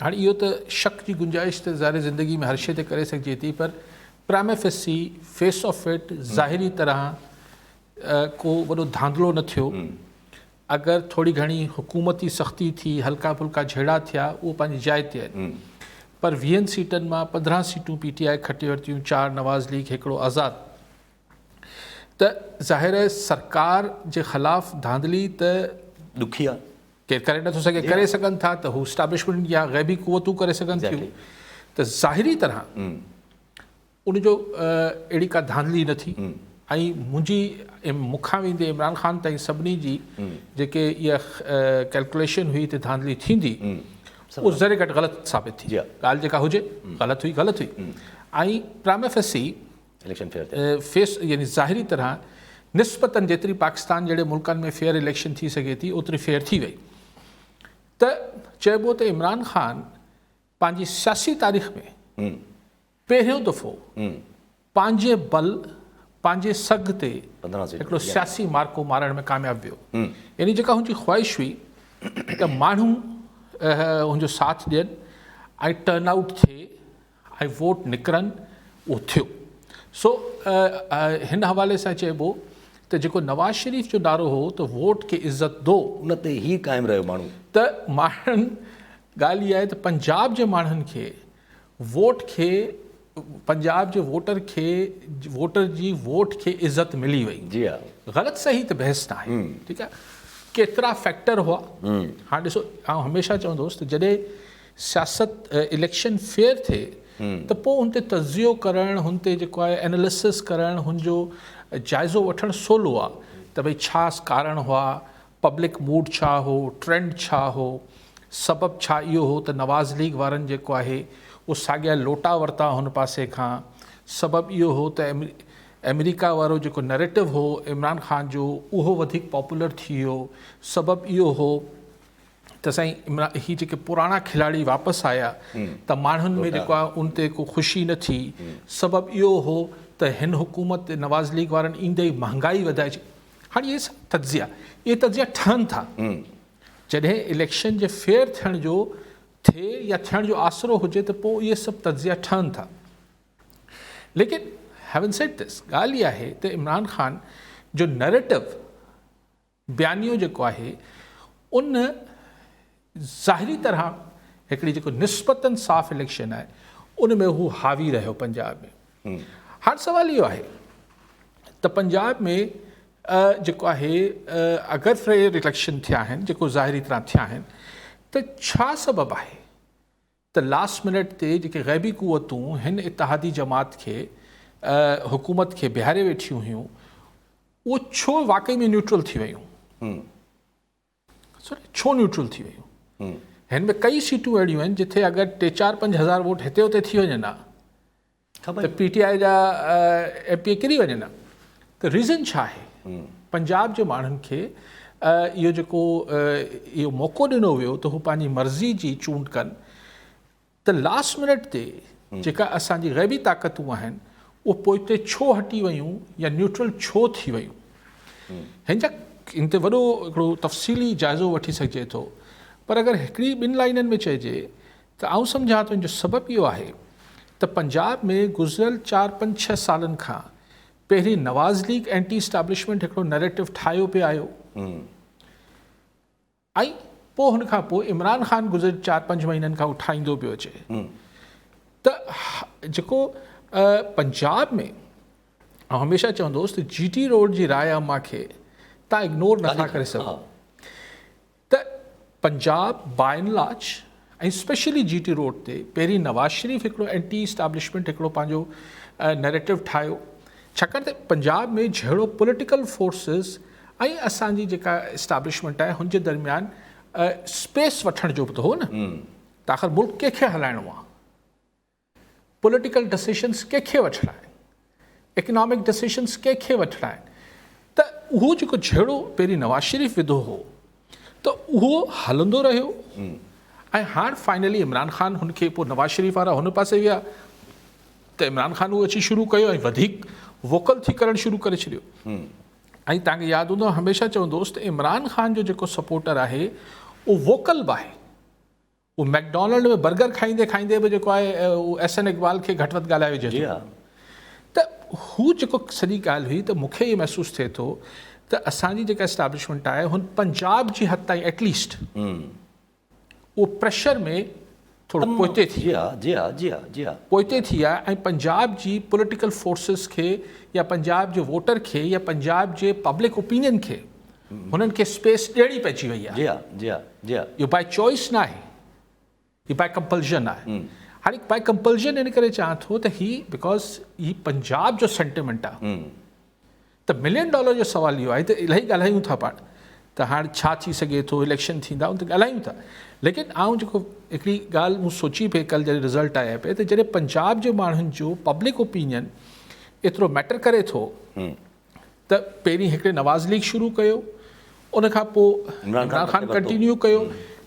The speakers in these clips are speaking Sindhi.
هاڻي اهو ته شڪ جي گنجائش ته ظاهر زندگي ۾ هر شيء تي ڪري سگهجي ٿي پر پرائميفيسي، فيس آف it, ظاهري طرح ڪو وڏو ڌانڌلو نه ٿيو. اگر ٿوري گهڻي حڪومتي سختي ٿي، هلڪا ڦلڪا جهيڙا ٿيا، اهو پنهنجي جاء تي آهن. پر ويهن سيٽن مان 15 سيٽون پي ٽي آء کٽي ورتيون، چار نواز ليگ، هڪڙو آزاد. ته ظاهر آهي سرڪار جي خلاف ڌانڌلي ته ڏکي آهي. ڪير ڪري نٿو سگهي، ڪري سگهن ٿا ته هو اسٽيبلشمينٽ يا غيبي قوتون ڪري سگهن ٿيون. ته ظاهري طرح ان جو اهڙي ڪا ڌانڌلي نه ٿي ۽ منهنجي مون کان ويندي عمران خان تائين سڀني جي جيڪي اها ڪيلڪوليشن هئي ته ڌانڌلي ٿيندي اهو ذري گهٽ غلط ثابت ٿي. ڳالهه جيڪا هجي غلط هئي غلط هئي ۽ پرائميفيسي اليڪشن فيئر ٿيا. فيس يعني ظاهري طرح نسبتاً جيتري پاڪستان جهڙي ملڪن ۾ فيئر اليڪشن ٿي سگهي ٿي اوتري فيئر ٿي وئي ته چئبو ته عمران خان پنهنجي سياسي تاريخ ۾ پهريون دفعو پنهنجي بل پنهنجي سگهه تي هڪڙو سياسي مارڪو مارڻ ۾ ڪامياب ويو يعني جيڪا هن جي خواهش هئي ته ماڻهو هن جو ساٿ ڏين ۽ ٽرن آئوٽ ٿئي ۽ ووٽ نڪرن اهو ٿيو. سو هن حوالي سان چئبو ته جيڪو نواز شريف جو نعرو هو ته ووٽ کي عزت دو. ان تي ئي قائم رهيو ماڻهو. ته ماڻهن ڳالهه اها آهي ته پنجاب جي ماڻهن کي ووٽ کي پنجاب جي ووٽر کي ووٽر جي ووٽ کي عزت ملي وئي. جي ها. غلط صحيح ته بحث ناهي ٺيڪ آهي ڪيترا فيڪٽر هئا هاڻ ڏسو آئون هميشه چوندو هوس ته جڏهن سياست اليڪشن فيئر ٿئي ته پوء ان تي تجزيو ڪرڻ هن تي جيڪو آهي اناليسس ڪرڻ هن جو جائزو وٺڻ سولو آهي ته ڀئي ڇا ڪارڻ هئا پبلڪ موڊ ڇا هو ٽرينڊ ڇا هو سبب ڇا اهو هو ته نواز ليگ وارن جيڪو آهي اهو ساڳيا لوٽا ورتا هن پاسي کان سبب اهو هو ته آمريڪا وارو جيڪو نريٽو هو عمران خان جو اهو وڌيڪ پاپولر ٿي ويو سبب اهو هو ته سائين عمران هي جيڪي پراڻا کلاڙي واپس آيا ته ماڻهن ۾ جيڪو آهي ان تي ڪو خوشي نه ٿي سبب اهو هو ته هن حڪومت نواز ليگ وارن ايندي ئي مهانگائي وڌائي ڇڏي هاڻي اهي سڀ تجزيا اهي تجزيا ٺهن ٿا جڏهن اليڪشن جي فيئر ٿيڻ جو ٿئي يا ٿيڻ جو آسرو هجي ته پوء اهي سڀ تجزيا ٺهن ٿا ليڪن هيون سيڊ دس ڳالهه اها آهي ته عمران خان جو نريٽو بيانيو جيڪو آهي ان ظاهري طرح هڪڙي جيڪو نسبتاً صاف اليڪشن آهي ان ۾ هو حاوي رهيو پنجاب ۾ هاڻ سوال اهو آهي ته پنجاب ۾ جيڪو آهي اگر فيئر اليڪشن ٿيا آهن جيڪو ظاهري طرح ٿيا آهن ته ڇا سبب آهي ته لاسٽ منٽ تي جيڪي غيبي قوتون هن اتحادي جماعت کي حڪومت کي بيهاري ويٺيون هيون اهو ڇو واقعي ۾ نيوٽرل ٿي ويون؟ سوري ڇو نيوٽرل ٿي ويون؟ هن ۾ ڪئي سيٽون اهڙيون آهن جتي اگر ٽي چار 5000 ووٽ هتي هتي ٿي وڃن ها ته پي ٽي آء جا ايم پي اي ڪري وڃن ها ته ريزن ڇا آهي؟ پنجاب جي ماڻهن کي اهو جيڪو اهو موقعو ڏنو ويو ته هو پنهنجي مرضي جي چونڊ ڪن ته لاسٽ منٽ تي جيڪا اسان جي غيبي طاقتون آهن اهي پوئتي ڇو هٽي ويون يا نيوٽرل ڇو ٿي ويون؟ هن جا هن تي وڏو هڪڙو تفصيلي جائزو وٺي سگهجي ٿو پر اگر هڪڙي ٻن لائنن ۾ چئجي ته آئون سمجهان ٿو ان جو سبب اهو آهي ته پنجاب ۾ گذريل چار پنج ڇهه سالن کان پهرين نواز ليگ اينٽي اسٽيبلشمينٽ هڪڙو نريٽو ٺاهيو پئي آيو. ۽ پوء هن کان پوء عمران خان گذريل چار پنج مهينن کان اٺائيندو پيو اچي ته جيڪو پنجاب ۾ آئون هميشه چوندو هوس ته جي ٽي روڊ جي راء عامه کي تان اگنور نٿا ڪري سگهو ته Punjab by and large ۽ specially G T road تي پهرين نواز شريف هڪڙو اينٽي اسٽيبلشمينٽ هڪڙو پنهنجو نيريٽو ٺاهيو ڇاڪاڻ ته پنجاب ۾ جهڙو پوليٽيڪل فورسز ۽ اسان جي جيڪا اسٽيبلشمينٽ آهي هن جي درميان اسپيس وٺڻ جو به ته هو نه ته آخر ملڪ ڪنهن کي هلائڻو آهي پوليٽيڪل ڊسيشنس ڪنهن کي وٺڻا آهن اڪنامڪ ڊسيشنس ڪنهن کي وٺڻا آهن ته اهو جيڪو جهيڙو پهرين نواز شريف وڌو هو ته اهو هلندو رهيو ۽ هاڻ فائنلي عمران خان هن کي پوء نواز شريف وارا هن پاسي ويا ته عمران خان اهو اچي شروع ڪيو ۽ وڌيڪ ووڪل ٿي ڪرڻ شروع ڪري ڇڏيو ۽ توهان کي ياد هوندو هميشه چوندو هوس ته عمران خان جو جيڪو سپورٽر آهي اهو ووڪل به آهي. اهو ميڪڊونلڊ ۾ برگر کائيندي کائيندي به جيڪو آهي اهو احسن اقبال کي گهٽ وڌ ڳالهائي وجهي ٿو ته هو جيڪو سڄي ڳالهه هئي ته مون کي اهو محسوس ٿئي ٿو ته اسان جي جيڪا اسٽيبلشمينٽ آهي هن پنجاب جي حد تائين ايٽ ليسٽ اهو پريشر ۾ ٿورو پوئتي ٿي جي ها جي ها جي ها جي ها پوئتي ٿي آهي ۽ پنجاب جي پوليٽيڪل فورسز کي يا پنجاب جي ووٽر کي يا پنجاب جي پبلڪ اوپينين کي هنن کي اسپيس ڏيڻي پئجي وئي آهي. جي ها جي ها جي ها. اهو باء چوائس نه آهي هي باء ڪمپلشن آهي. هاڻي باء ڪمپلشن ان ڪري چوان ٿو ته هي because هي پنجاب جو سينٽيمينٽ آهي ته ملين ڊالر جو سوال اهو آهي ته الاهي ڳالهايون ٿا پاڻ ته هاڻ ڇا ٿي سگهي ٿو اليڪشن ٿيندا ان تي ڳالهايون ٿا ليڪن آئون جيڪو هڪڙي ڳالهه مون سوچي پئي ڪل جڏهن رزلٽ آيا پئي ته جڏهن پنجاب جي ماڻهن جو پبلڪ اوپينين ايترو ميٽر ڪري ٿو ته پهرين هڪڙي نواز ليگ شروع ڪيو ان کان پوء عمران خان ڪنٽينيو ڪيو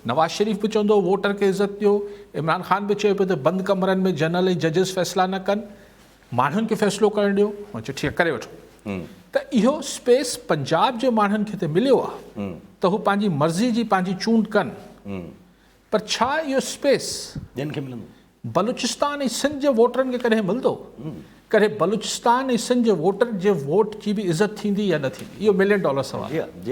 نواز شريف به چوندو هو ووٽر کي عزت ڏيو عمران خان به چئي پيو ته بند ڪمرن ۾ جنرل ۽ ججز فيصلا نه ڪن ماڻهن کي فيصلو ڪرڻ ڏيو هن چيو ٺيڪ ڪري وٺو ته اهو اسپيس پنجاب جي ماڻهن کي ته مليو آهي ته هو پنهنجي مرضي جي پنهنجي چونڊ ڪن پر ڇا اهو اسپيس ٻين کي ملندو؟ بلوچستان ۽ سنڌ جي ووٽرن کي ڪڏهن ملندو؟ ڪڏهن بلوچستان ۽ سنڌ جي ووٽر جي ووٽ جي به عزت ٿيندي يا نه ٿيندي؟ اهو ملين ڊالر سوال آهي.